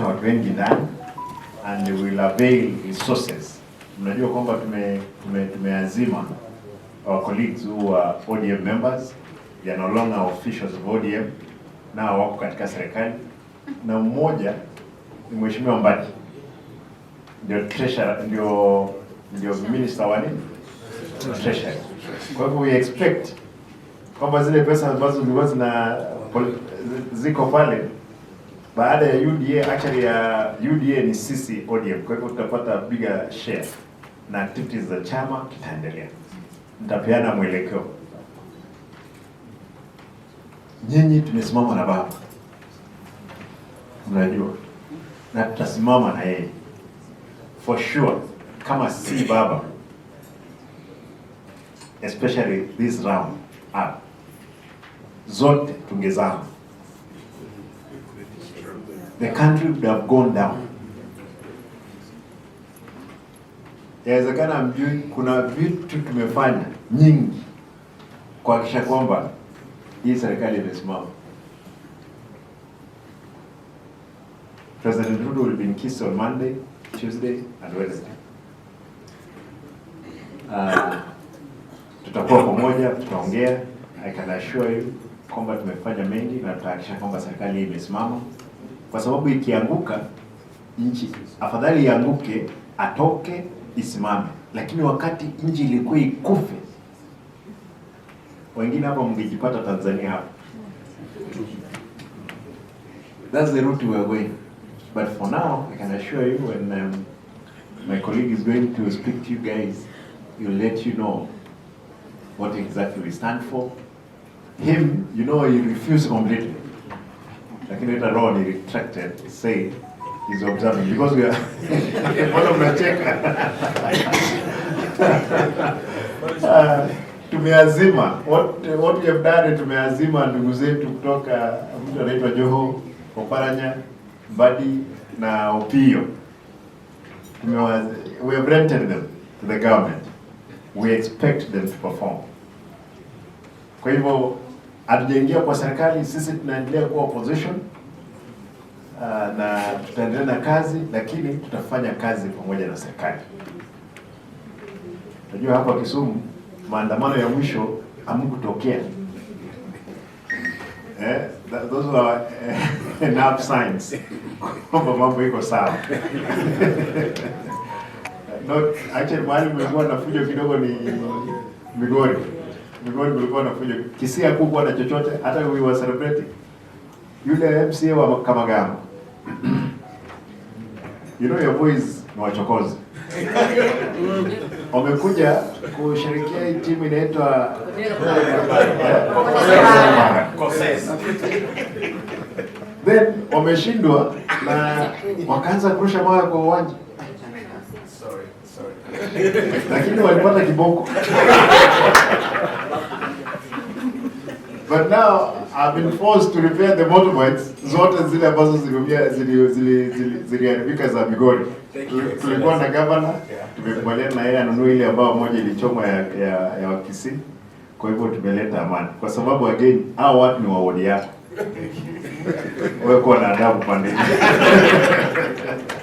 watu wengi ndani and we will avail resources. Mnajua kwamba tumeazima our colleagues who are ODM members, they are no longer officials of ODM, nao wako katika serikali, na mmoja ni Mheshimiwa Mbadi, ndio treasurer, ndio minister wa nini, treasury. Kwa hivyo we expect kwamba zile pesa ambazo zilikuwa ziko pale baada ya UDA, actually ya UDA ni sisi ODM, kwa hivyo tutapata bigger share na activities za chama kitaendelea. Nitapeana mwelekeo. Nyinyi tumesimama na baba, mnajua, na tutasimama na yeye for sure. Kama si baba, especially this round up, zote tungezama, the country would have gone down. Yawezekana mjui, kuna vitu tumefanya nyingi kuhakikisha kwamba hii serikali imesimama. President Ruto will be in Kisii on Monday, Tuesday and Wednesday. Tutakuwa pamoja, tutaongea. I can assure you kwamba tumefanya mengi na tutahakikisha kwamba serikali hii imesimama, kwa sababu ikianguka nchi, afadhali ianguke atoke isimame, lakini wakati nchi ilikuwa ikufe, wengine hapa mngejipata Tanzania hapa. That's the route we are going. But for now, I can assure you when my colleague is going to speak to you guys, he'll let you know what exactly we stand for. Him, he refused completely. Lakini later on he retracted, said he's observing because we are mbona mnacheka? Tumeazima what we have done, tumeazima ndugu zetu kutoka mtu anaitwa Joho, Oparanya, Mbadi na Opiyo. We have rented them to the government. We expect them to perform. Kwa hivyo hatujaingia kwa serikali, sisi tunaendelea kuwa opposition na tutaendelea na kazi, lakini tutafanya kazi pamoja na serikali. Unajua hapa Kisumu maandamano ya mwisho hamkutokea. Those were enough signs kwamba mambo iko sawa. Not actually, mahali mlikuwa na fujo kidogo ni Migori. Migori kulikuwa na fujo. Kisii hakukuwa na chochote, hata we were celebrating. Yule MCA wa Kamagamba, you know your boys ni wachokozi. Wamekuja kusherehekea hii timu inaitwa then wameshindwa na wakaanza kurusha mawe kwa uwanja, lakini walipata kiboko. But now I've been forced to repair the motorbikes zote zile ambazo ziliumia ziliharibika za Migori. Tulikuwa na governor, tumekubaliana na yeye anunue ile ambayo moja ilichomwa ya Wakisii. Kwa hivyo tumeleta amani, kwa sababu again hao watu ni wa wodi yako. Wewe kuwa na adabu pande.